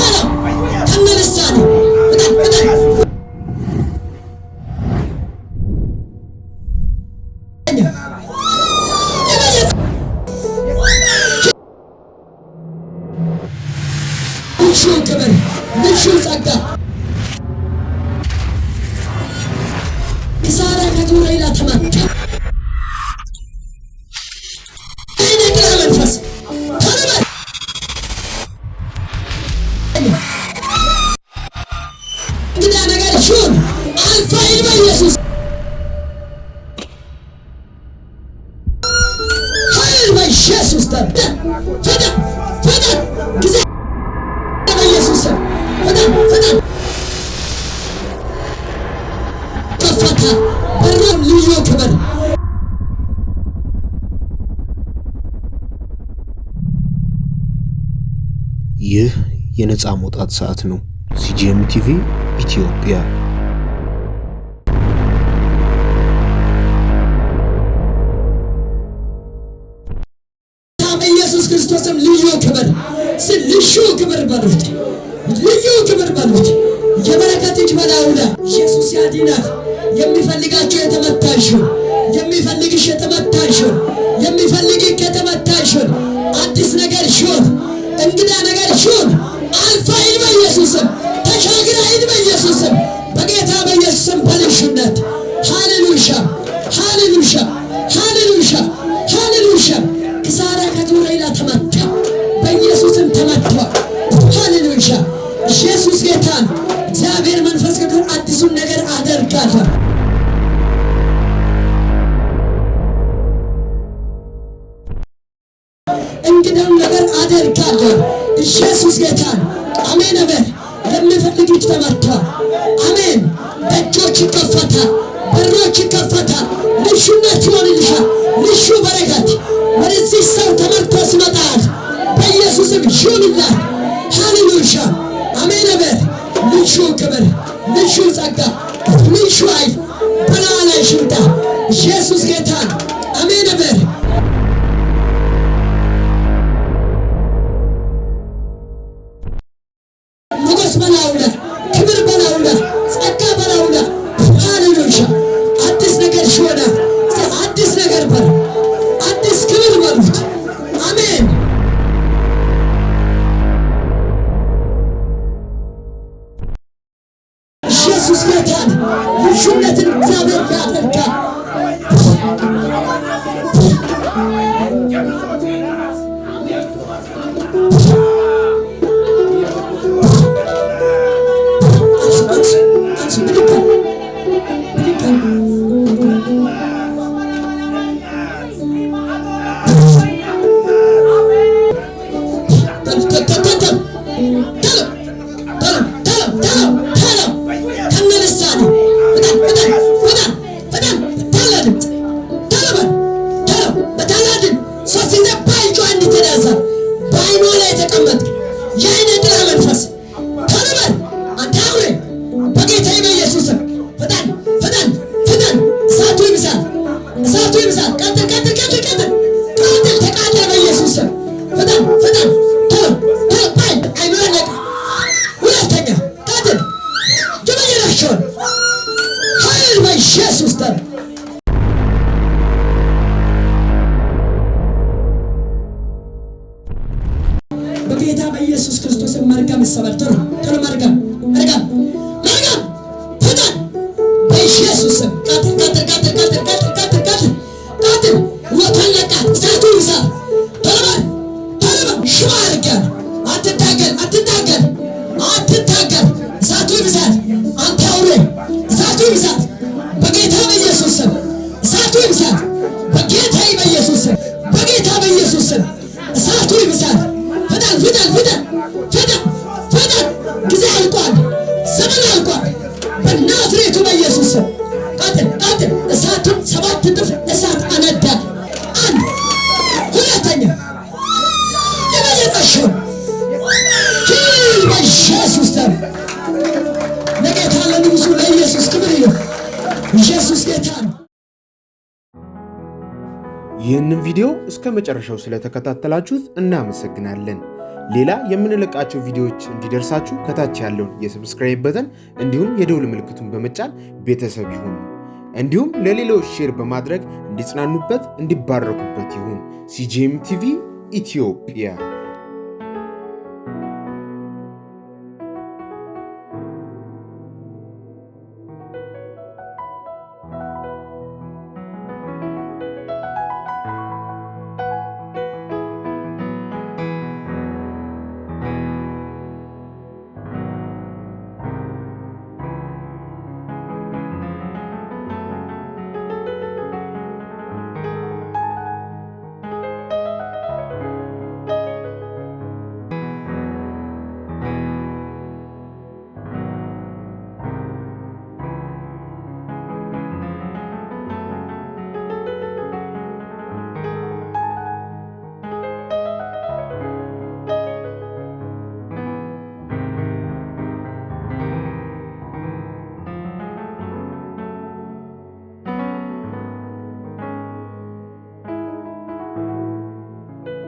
ቶሎ ከነልሳኑ ፍጠን ፍጠን። ልዩ ክብር፣ ልዩ ጸጋ ኪሳራ ከቱረይላ ተመታ። የጥላ መንፈስ ቶሎ በል። እንግዳ ነገር ይሁን አልፋ ሂድ በኢየሱስ ኃይል በኢየሱስ ደም። ፍጠን ፍጠን፣ ጊዜ በኢየሱስ ስም ፍጠን ፍጠን። ከፈተ በሩን ልዩ ክብር። ይህ የነፃ መውጣት ሰዓት ነው። ሲጂኤም ቲቪ ኢትዮጵያ። በኢየሱስ ክርስቶስም ልዩ ክብር፣ ልዩ ክብር በሉት፣ ልዩ ክብር በሉት። የበረከት እጅ በላዩ ላይ። ኢየሱስ ያድናል። የሚፈልጋቸው የተመታሽን፣ የሚፈልግሽ የተመታሽን፣ የሚፈልግህ የተመታሽን አዲስ ነገር ይሁን፣ እንግዳ ነገር ይሁን። አልፋ ሂድ በኢየሱስም፣ ተሻግራ ሂድ በኢየሱስም፣ በጌታ በኢየሱስም በልዩነት። ሃሌሉያ ሃሌሉያ ሃሌሉያ ሃሌሉያ። ኪሳራ ከቱረይላ ተመታ፣ በኢየሱስም ተመቷል። ሃሌሉያ፣ ኢየሱስ ጌታ ነው። እግዚአብሔር መንፈስ ቅዱስ አዲሱን ነገር አደርጋለሁ። እንግዳውን ነገር አደርጋለሁ። ኢየሱስ ጌታ ነው። አሜን አሜን። የሚፈልግሽ ተመቷል። አሜን። ደጆች ይከፈታል፣ በሮች ይከፈታል። ልዩነት ይሆንልሻል። ልዩ በረከት ወደዚህ ሰው ተመርቶ ሲመጣል በኢየሱስም ይሁንላት። ሃሌሉያ አሜን አሜን። ልዩ ክብር፣ ልዩ ጸጋ፣ ልዩ ኃይል በላዋ ላይ ይምጣ። ኢየሱስ ጌታ ነው። አሜን አሜን። ሞገስ በላዩ ላይ፣ ክብር በላዩ ላይ፣ ጸጋ በላዩ ላይ። ሃሌሉያ፣ አዲስ ነገር ይሆናል። አዲስ ነገር በሉ፣ አዲስ ክብር በሉት። አሜን። ኢየሱስ ጌታ ነው። ልዩነትን እግዚአብሔር ያደርጋል። አንሱ አንሱ አንሱ፣ ብድግ አድርጉ፣ ብድግ አድርጉ። ተሎ ተሎ ተሎ ተሎ ተሎ ተሎ ተሎ ከነ ልሳኑ ፍጠን ፍጠን ፍጠን ፍጠን፣ ታላቅ ድምፅ ቶሎ በል ቶሎ፣ በታላቅ ድምፅ ሶስት ጊዜ ባይጮህ እንድትዳዛ። በዓይኗ ላይ የተቀመጠ የዓይነ ጥላ መንፈስ ቶሎ በል አንተ አውሬ፣ በጌታዬ በኢየሱስ ስም ፍጠን ፍጠን ፍጠን። እሳቱ ይብሳል፣ እሳቱ ይብሳል። ቀጥል ቀጥል ቀጥል ቀጥል ቀጥል፣ ተቃጠል በኢየሱስ ስም። ፍጠን ፍጠን ቶሎ ቶሎ። ባይ አይኗ ለቀ። ሁለተኛ ቀጥል፣ የመጀመሪያቸውን ኃይል በኢየሱስ ስም። በጌታ በኢየሱስ ክርስቶስ መርገም ይሰበር። ቶሎ ቶሎ፣ መርገም መርገም መርገም ፍጠን በኢየሱስ ስም። ቀጥል ቀጥል ቀጥል ቀጥል ቀጥል ቀጥል ቀጥል ቀጥል። ሕይወቷን ለቃት፣ እሳቱ ይብሳል። ቶሎ በል ቶሎ በል። ሽባ አድርጌያለሁ። አትታገል አትታገል አትታገል። እሳቱ ይብሳል። አንተ አውሬ እሳቱ ይብሳል። በጌታ በኢየሱስ ስም እሳቱ ይብሳል። በጌታ በኢየሱስ ስም፣ በጌታ በኢየሱስ ስም እሳቱ ይብሳል። ፍጠን ፍጠን ፍጠን ፍጠን ፍጠን። ጊዜ አልቋል። ዘመን አልቋል። በናዝሬቱ በኢየሱስ ስም ቀጥል ቀጥል። እሳቱን ሰባት እጥፍ እሳት አነዳል። አንድ፣ ሁለተኛ፣ የመጨረሻውን ሂድ በኢየሱስ ስም። ለጌታ ለንጉሱ ለኢየሱስ ክብር ይሁን። ኢየሱስ ጌታ ነው። ይህንን ቪዲዮ እስከ መጨረሻው ስለተከታተላችሁት እናመሰግናለን። ሌላ የምንለቃቸው ቪዲዮዎች እንዲደርሳችሁ ከታች ያለውን የ subscribe button እንዲሁም የደውል ምልክቱን በመጫን ቤተሰብ ይሁኑ። እንዲሁም ለሌሎች share በማድረግ እንዲጽናኑበት፣ እንዲባረኩበት ይሁን። ሲጂኤም ቲቪ ኢትዮጵያ።